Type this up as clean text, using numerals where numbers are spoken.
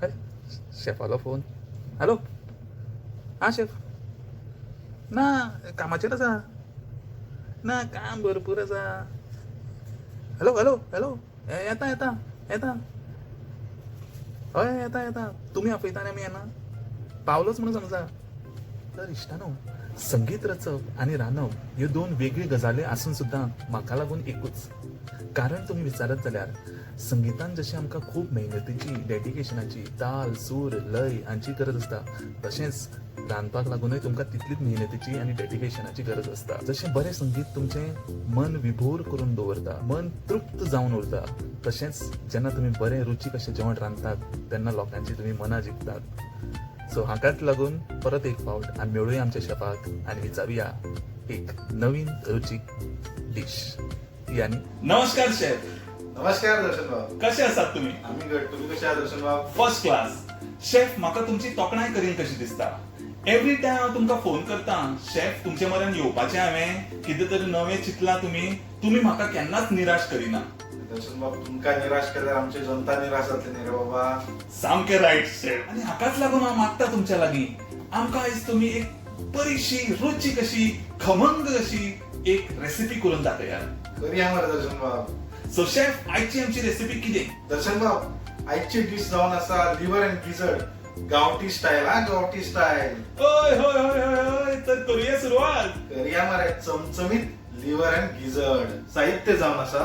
अरे, शेफालो phone. Hello, हां chef. ना, कामाचेर आसा. ना, काम भरपूर आसा. हॅलो हॅलो हॅलो, येता येता येता. हय, येता येता. तुमी आपयता आनी आमी येना, पावलोच म्हणून समजा. तर इश्टानो, संगीत रचप आनी रांदप ह्यो दोन वेगळी गजाली आसून सुद्दां म्हाका लागून एकूच. कारण तुमी विचारत जाल्यार संगितान जशें आमकां खूब मेहनतीची, डेडिकेशनाची, ताल, सूर, लय हांची गरज आसता, तशेंच रांदपाक लागूनय तुमकां तितलीच मेहनतीची आनी डेडिकेशनाची गरज आसता. जशें बरें संगीत तुमचें मन विभोर करून दवरता, मन तृप्त जावन उरता, तशेंच जेन्ना तुमी बरें रुचीक अशें जेवण रांदतात तेन्ना लोकांची तुमी मनां जिखतात. सो हाकाच लागून परत एक फावट आमी मेळुया आमच्या शेफाक आनी विचारुया एक नवीन रुचीक डीश. यानी नमस्कार शेफ. नमस्कार दर्शन बाब. कसे आसात तुम्ही? आम्ही घट. तुम्ही कसे आहात दर्शन बाब? First class chef. म्हाका तुमची तोखणाय करीन कशी दिसता. एवरी टायम हांव तुमकां फोन करता, शेफ तुमचे मऱ्यान येवपाचें, हांवें कितें तरी नवें चिंतलां, तुमी तुमी म्हाका केन्नाच निराश करिना. दर्शन बाब, तुमका निराश केल्यार आमची जनता निराश जातली न्ही रे बाबा. सामकें रायट शेफ. आनी हाकाच लागून हांव मागता तुमच्या लागीं, आमकां आयज तुमी एक बरीशी रुचीक अशी, खमंग अशी एक रेसिपी करून दाखयात. करूया मरे दर्शन बाब. सो शेफ, आयची आमची रेसिपी कितें? दर्शन बाब, आयची डिश जावन आसा लिव्हर अँड गिझर्ड, गावठी स्टायल. हा, गावठी स्टायल. हय हय हय हय हय, तर करूया सुरवात. करूया मरे. चमचमीत लिव्हर अँड गिझर्ड. साहित्य जावन आसा